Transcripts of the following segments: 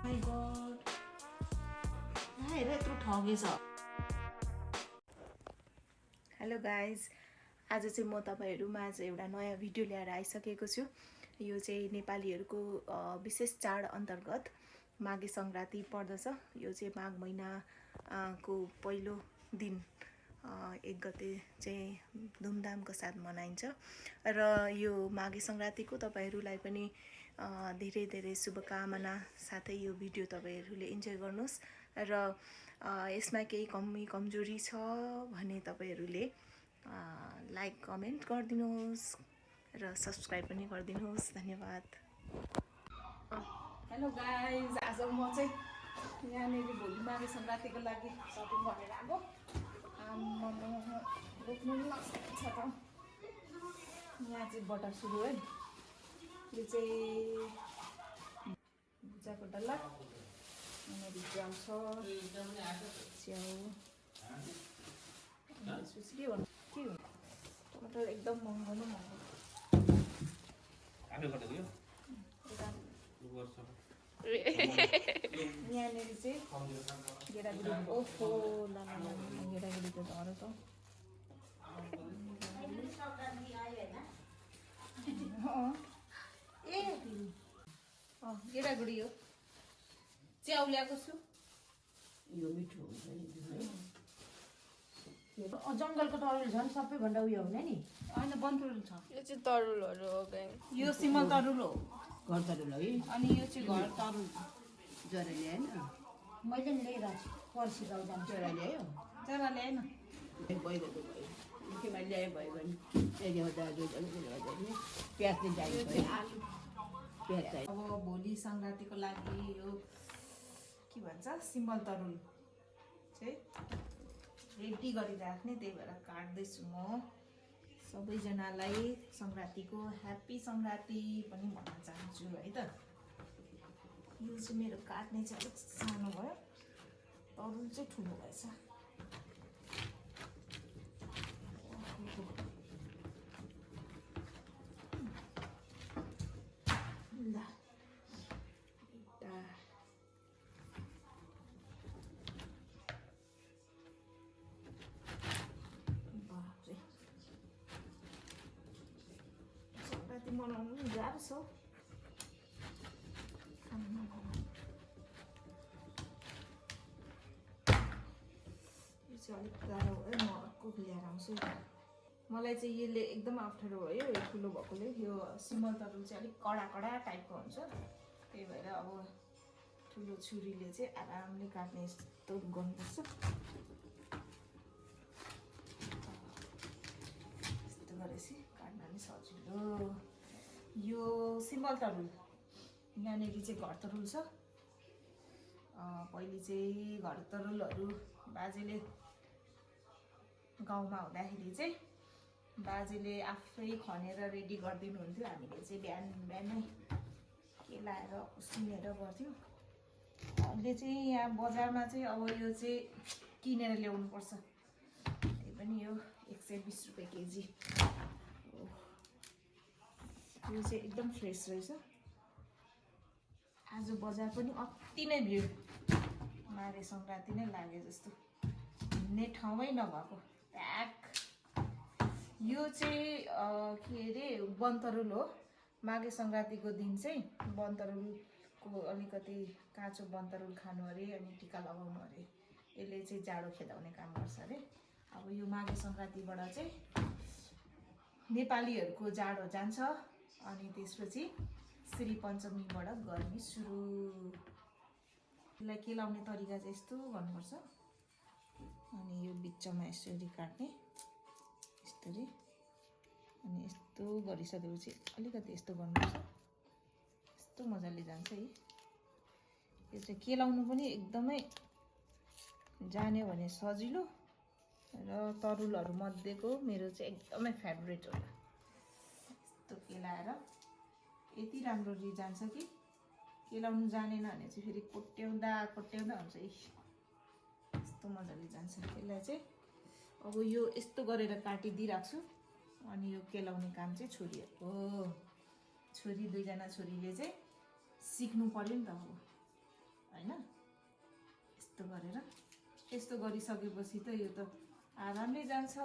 My God हेर यत्रो ठगेछ। Hello guys, आज चाहिँ म तपाईँहरूमा आज एउटा नयाँ भिडियो ल्याएर आइसकेको छु। यो चाहिँ नेपालीहरूको विशेष चाड अन्तर्गत माघे सङ्क्रान्ति पर्दछ। यो चाहिँ माघ महिनाको पहिलो दिन 1 गते चाहिँ धुमधामको साथ मनाइन्छ र यो माघे सङ्क्रान्तिको तपाईँहरूलाई पनि धेरै धेरै शुभकामना साथै यो भिडियो तपाईँहरूले इन्जोय गर्नुहोस् र यसमा केही कमी कमजोरी छ भने तपाईँहरूले लाइक कमेन्ट गरिदिनुहोस् र सब्सक्राइब पनि गरिदिनुहोस्। धन्यवाद। हेलो गाइज, आज म चाहिँ यहाँनिर भोलि माघे सङ्क्रान्तिको लागि सपिङ गरेर आएको। रोक्नु नि छ त। यहाँ चाहिँ बटर सुरु है। यो चाहिँ भुजाको डल्ला, यहाँनिर च्याउ छ, च्याउ। त्यसपछि के भन्नु टमाटर एकदम महँगो न महँगो। यहाँनिर चाहिँ गेडागुडी, ओहो लाला गेडागुडी त झर त। गेडागुडी हो, च्याउ ल्याएको छु। यो मिठो हुन्छ नि। जङ्गलको तरुल झन् सबैभन्दा उयो हुने नि। होइन, बनतरुल छ। यो चाहिँ तरुलहरू हो गाई। यो सिमल तरुल हो, घर तरुल है। अनि यो चाहिँ घर तरुल। जरा ल्याएन? मैले पनि ल्याइरहेको छु। पर्सि गाउँ जान्छ। जरा ल्यायो? जरा ल्याएन। भइगयो भयो। केमा ल्यायो भयो भने त्यहाँदेखि दाजु प्याज चाहिँ चाहियो भयो। प्याज चाहियो। अब भोलि सङ्क्रान्तिको लागि यो के भन्छ सिमल तरुल चाहिँ रेडी गरिराख्ने, त्यही भएर काट्दैछु म। सबैजनालाई सङ्क्रान्तिको ह्याप्पी सङ्क्रान्ति पनि भन्न चाहन्छु है त। यो चाहिँ मेरो काट्ने चाहिँ अलिक सानो भयो, तरुल चाहिँ ठुलो भएछ। ल बाफ्रे, सङ्क्रान्ति मनाउनु पनि गाह्रो छ। यो चाहिँ अलिक गाह्रो भयो, म अर्को ल्याएर आउँछु। मलाई चाहिँ यसले एकदम अप्ठ्यारो भयो, यो ठुलो भएकोले। यो सिमल तरुल चाहिँ अलिक कडा कडा टाइपको हुन्छ, त्यही भएर अब ठुलो छुरीले चाहिँ आरामले काट्ने यस्तो गर्नुपर्छ। यस्तो गरेपछि काट्न पनि सजिलो। यो सिमल तरुल, यहाँनिर चाहिँ घर तरुल छ। पहिले चाहिँ घर तरुलहरू बाजेले गाउँमा हुँदाखेरि चाहिँ बाजेले आफै खनेर रेडी गरिदिनुहुन्थ्यो। हामीले चाहिँ बिहान बिहानै केलाएर उसिनेर गर्थ्यौँ। अहिले चाहिँ यहाँ बजारमा चाहिँ अब यो चाहिँ किनेर ल्याउनुपर्छ। त्यही पनि यो 120 रुपियाँ केजी। यो चाहिँ एकदम फ्रेस रहेछ। आज बजार पनि अति नै भिड, माघे सङ्क्रान्ति नै लागे जस्तो, हिँड्ने ठाउँै नभएको प्याक। यो चाहिँ के अरे बनतरुल हो। माघे सङ्क्रान्तिको दिन चाहिँ बनतरुलको अलिकति काँचो बनतरुल खानु अरे, अनि टिका लगाउनु अरे। यसले चाहिँ जाडो खेदाउने काम गर्छ अरे। अब यो माघे सङ्क्रान्तिबाट चाहिँ नेपालीहरूको जाडो जान्छ, अनि त्यसपछि श्री पञ्चमीबाट गर्मी सुरु। यसलाई केलाउने तरिका चाहिँ यस्तो गर्नुपर्छ। अनि यो बिचमा यसरी काट्ने, यस्तरी। अनि यस्तो गरिसकेपछि अलिकति यस्तो गर्नुपर्छ। यस्तो मजाले जान्छ है। यो चाहिँ केलाउनु पनि एकदमै जान्यो भने सजिलो र तरुलहरू मध्येको मेरो चाहिँ एकदमै फेभरेट हो। यस्तो केलाएर यति राम्ररी जान्छ कि केलाउनु जानेन भने चाहिँ फेरि कोट्याउँदा कोट्याउँदा हुन्छ। यस्तो मजाले जान्छ। यसलाई चाहिँ अब यो यस्तो गरेर काटिदिइराख्छु। अनि यो केलाउने काम चाहिँ छोरीहरूको, छोरी 2जना छोरीले चाहिँ सिक्नु पर्यो नि त। अब होइन यस्तो गरेर यस्तो गरिसकेपछि त यो त आरामले जान्छ।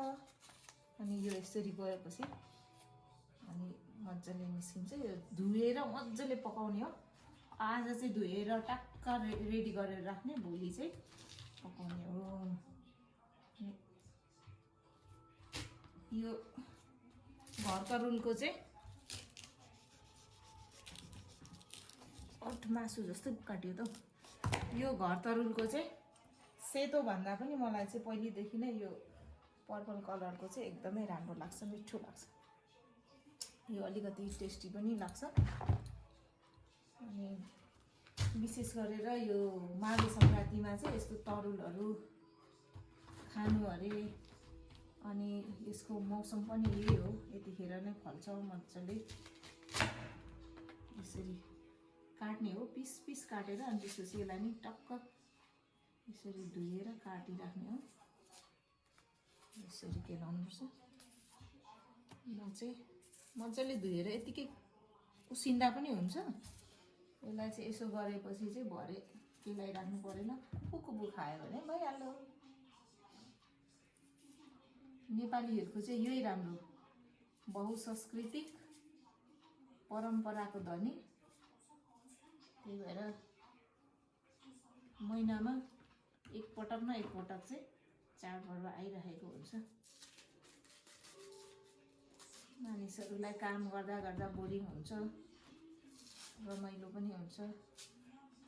अनि यो यसरी गएपछि अनि मजाले निस्किन्छ। यो धोएर मजाले पकाउने हो। आज चाहिँ धोएर टक्क रेडी गरेर राख्ने, भोलि चाहिँ पकाउने हो। यो घर तरुलको चाहिँ मासु जस्तो काट्यो त। यो घर तरुलको चाहिँ सेतो भन्दा पनि मलाई चाहिँ पहिलेदेखि नै यो पर्पल कलरको चाहिँ एकदमै राम्रो लाग्छ, मिठो लाग्छ। यो अलिकति टेस्टी पनि लाग्छ। अनि विशेष गरेर यो माघे सङ्क्रान्तिमा चाहिँ यस्तो तरुलहरू खानु अरे। अनि यसको मौसम पनि यही हो, यतिखेर नै फल्छ मजाले। यसरी काट्ने हो, पिस पिस काटेर अनि त्यसपछि यसलाई नि टक्क यसरी धोएर काटिराख्ने हो। यसरी केलाउनुपर्छ। म चाहिँ मजाले धोएर यतिकै उसिन्दा पनि हुन्छ। यसलाई चाहिँ यसो गरेपछि चाहिँ भरे केलाइराख्नु परेन, कुपु खायो भने भइहाल्यो। नेपालीहरूको चाहिँ यही राम्रो, बहुसांस्कृतिक परम्पराको धनी। त्यही भएर महिनामा एकपटक न एकपटक चाहिँ चाडपर्व आइरहेको हुन्छ। मानिसहरूलाई काम गर्दा गर्दा बोरिङ हुन्छ, रमाइलो पनि हुन्छ।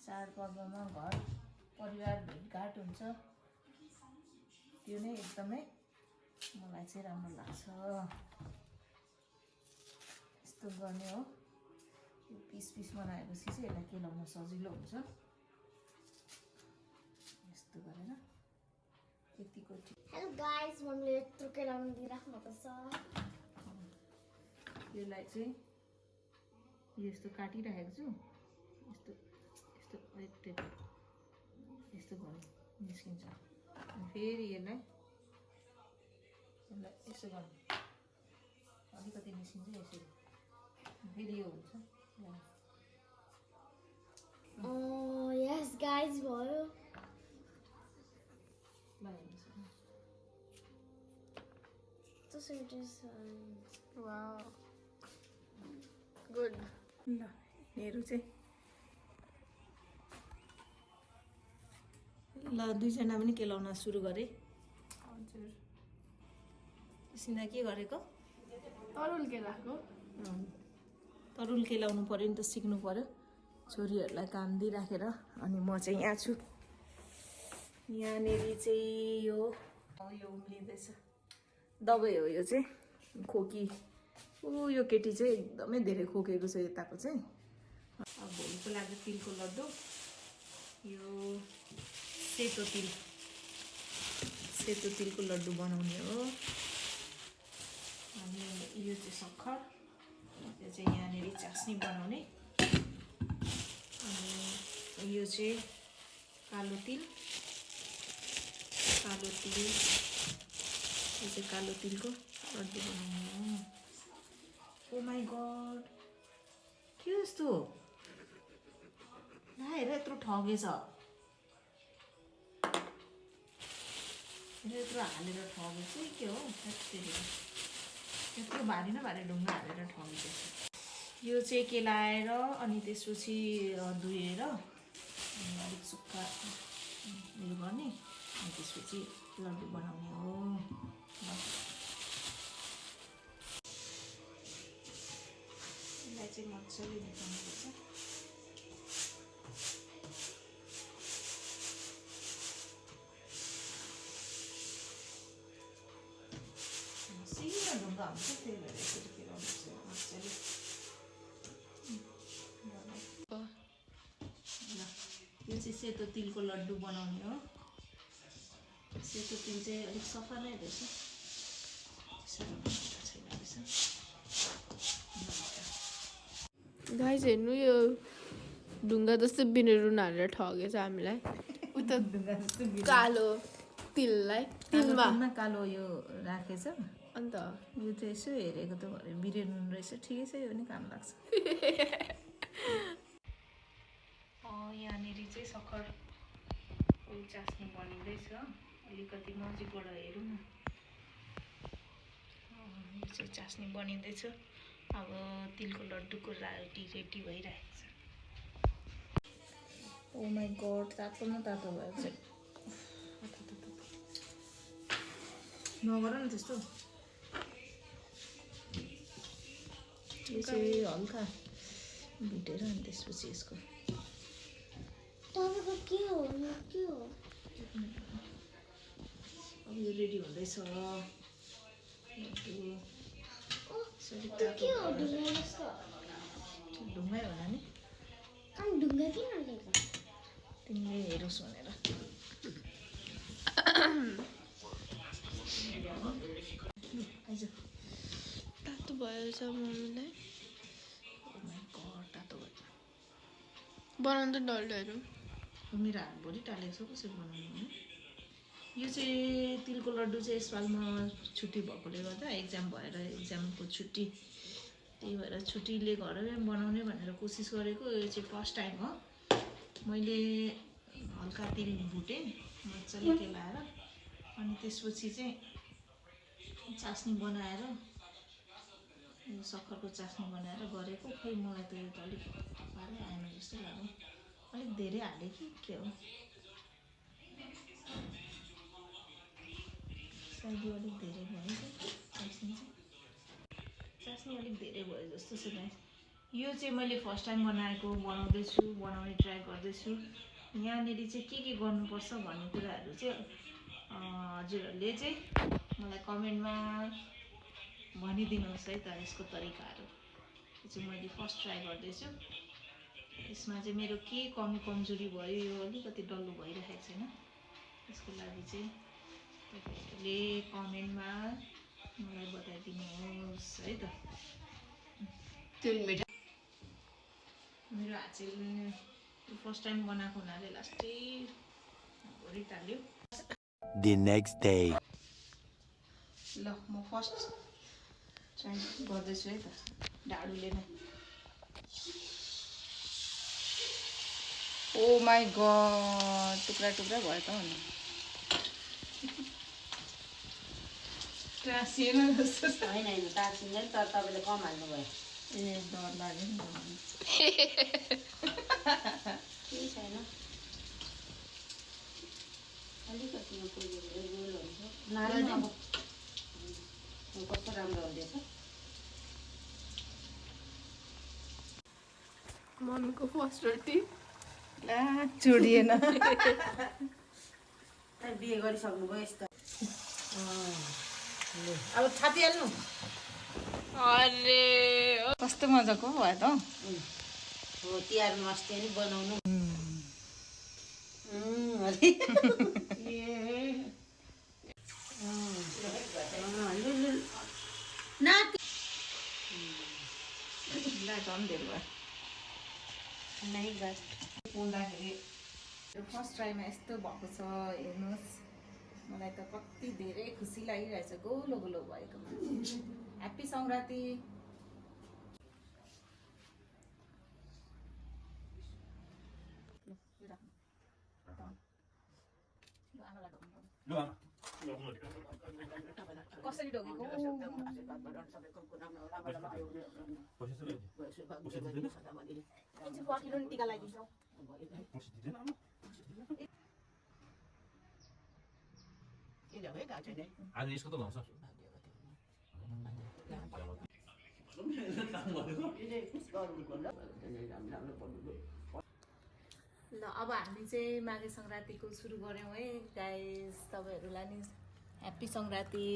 चाडपर्वमा घर परिवार भेटघाट हुन्छ। त्यो नै एकदमै मलाई चाहिँ राम्रो लाग्छ। यस्तो गर्ने हो। यो पिस पिस बनाएपछि चाहिँ यसलाई केलाउन सजिलो हुन्छ। यस्तो गरेर यतिको हेलो गाइस, मम्मीले यत्रो केलाउनु दिइराख्नुभएको छ। यसलाई चाहिँ यस्तो काटिराखेको छु। यस्तो यस्तो यस्तो भयो निस्किन्छ। अनि फेरि यसलाई यसो गर्नु, अलिकति निस्किन्छ यसरी, फेरि यो हुन्छ। यस गाइस, भयो। Wow good. ल मेरो चाहिँ ल दुईजना पनि केलाउन सुरु गरेँ। हजुर, सिन्दा के गरेको? तरुल केलाको। तरुल केलाउनु पऱ्यो नि त, सिक्नु पऱ्यो। छोरीहरूलाई काम दिइराखेर अनि म चाहिँ यहाँ छु। यहाँनिर चाहिँ यो उम्लिँदैछ, दबाई हो यो चाहिँ, खोकी। यो केटी चाहिँ एकदमै धेरै खोकेको छ यताको चाहिँ। अब भोलिको लागि तिलको लड्डु, यो सेतो तिलको लड्डु बनाउने हो। अनि यो चाहिँ सक्खर, यो चाहिँ यहाँनिर चास्नी बनाउने। अनि यो चाहिँ कालो तिल, यो चाहिँ कालो तिलको लड्डु बनाउने हो। ओ माई गड, के यस्तो हेर, यत्रो ठगेछ। यत्रो हालेर ठगेछ के हो? यत्रो भारी न भारी ढुङ्गा हालेर ठगेछ। यो चाहिँ केलाएर अनि त्यसपछि धोएर अनि अलिक सुक्खा उयो गर्ने, अनि त्यसपछि लड्डु बनाउने हो। यसलाई चाहिँ मजाले निकाल्नुपर्छ। सिनो ढुङ्गा हुन्छ, त्यही भएर यसरी केलाउनुपर्छ मजाले। ल यो चाहिँ सेतो तिलको लड्डु बनाउने हो। सेतो तिल चाहिँ अलिक सफा नै रहेछ, गाइस हेर्नु, यो ढुङ्गा जस्तो बिनेरुन हालेर ठगेछ हामीलाई। उता कालो तिललाई तिलमा कालो यो राखेछ। अन्त यो चाहिँ यसो हेरेको त भरे बिरेनुन रहेछ। ठिकै छ, यो पनि काम लाग्छ। यहाँनिर चाहिँ सक्खरको चास्नी बनिँदैछ अलिकति नजिकबाट हेरौँ न यो चाहिँ चास्नी बनिँदैछ अब तिलको लड्डुको रोटी रेडी भइरहेको छ ओ माई गड तातो न तातो भयो चाहिँ नगर न त्यस्तो यो चाहिँ हल्का भुटेर अनि त्यसपछि यसको तपाईँको के हो के हो अब यो रेडी हुँदैछ लड्डु यसरी त्यो के तातो हो ढुङ्गा जस्तो ढुङ्गै होला नि अनि ढुङ्गा किन लिएको तिमीले हेरोस् भनेर आइज तातो भएछ मम्मीलाई तातो भयो बनाउनु त डल्लोहरू मेरो हातभरि टालेको छ कसरी बनाउनु भने यो चाहिँ तिलको लड्डु चाहिँ यसपालिमा छुट्टी भएकोले गर्दा एक्जाम भएर एक्जामको छुट्टी त्यही भएर छुट्टीले घरमै बनाउने भनेर कोसिस गरेको यो चाहिँ फर्स्ट टाइम हो मैले हल्का तिल भुटेँ मजाले केलाएर अनि त्यसपछि चाहिँ चास्नी बनाएर यो सक्खरको चास्नी बनाएर गरेको खोइ मलाई त यो त अलिक पारै आएन जस्तो लाग्यो अलिक धेरै हालेँ कि के हो सायद यो अलिक धेरै भयो चास्नी चाहिँ चास्नी अलिक धेरै भयो जस्तो छ गाइस यो चाहिँ मैले फर्स्ट टाइम बनाउँदैछु बनाउने ट्राई गर्दैछु यहाँनिर चाहिँ के गर्नुपर्छ भन्ने कुराहरू चाहिँ हजुरहरूले चाहिँ मलाई कमेन्टमा भनिदिनुहोस् है त यसको तरिकाहरू यो चाहिँ मैले फर्स्ट ट्राई गर्दैछु यसमा चाहिँ मेरो के कमी कमजोरी भयो यो अलिकति डल्लो भइरहेको छैन यसको लागि चाहिँ तपाईँहरूले कमेन्टमा मलाई बताइदिनुहोस् है त मेरो हात चाहिँ फर्स्ट टाइम बनाएको हुनाले लास्टै भरि टाल्यो The next day. ल म फर्स्ट ट्राई गर्दैछु है त ढाडुले नै ओ माई गड टुक्रा टुक्रा भयो त अनि टाँसिएन जस्तो छ होइन होइन टाँसिँदैन तर तपाईँले कम हाल्नुभयो ए डर लाग्यो नि केही छैन अलिकति गोल हुन्छ नानी अब कस्तो राम्रो हुँदैछ मम्मीको फर्स्ट रोटी ला चुडिएन बिहे गरिसक्नुभयो यस्तो अब छापिहाल्नु अरे कस्तो मजाको भयो त हो तिहारमा अस्ति नि बनाउनु ला झन् धेरै भयो नै बस पुग्दाखेरि फर्स्ट ट्राईमा यस्तो भएको छ हेर्नुहोस् मलाई त कति धेरै खुसी लागिरहेछ गोलो गोलो भएको ह्याप्पी सङ्क्रान्ति कसरी ढोगेको पर्खिनु नि टिका लगाइदिन्छौ आज यसको त लाउँछ ल अब हामी चाहिँ माघे सङ्क्रान्तिको सुरु गऱ्यौँ है गाइस तपाईँहरूलाई नि ह्याप्पी सङ्क्रान्ति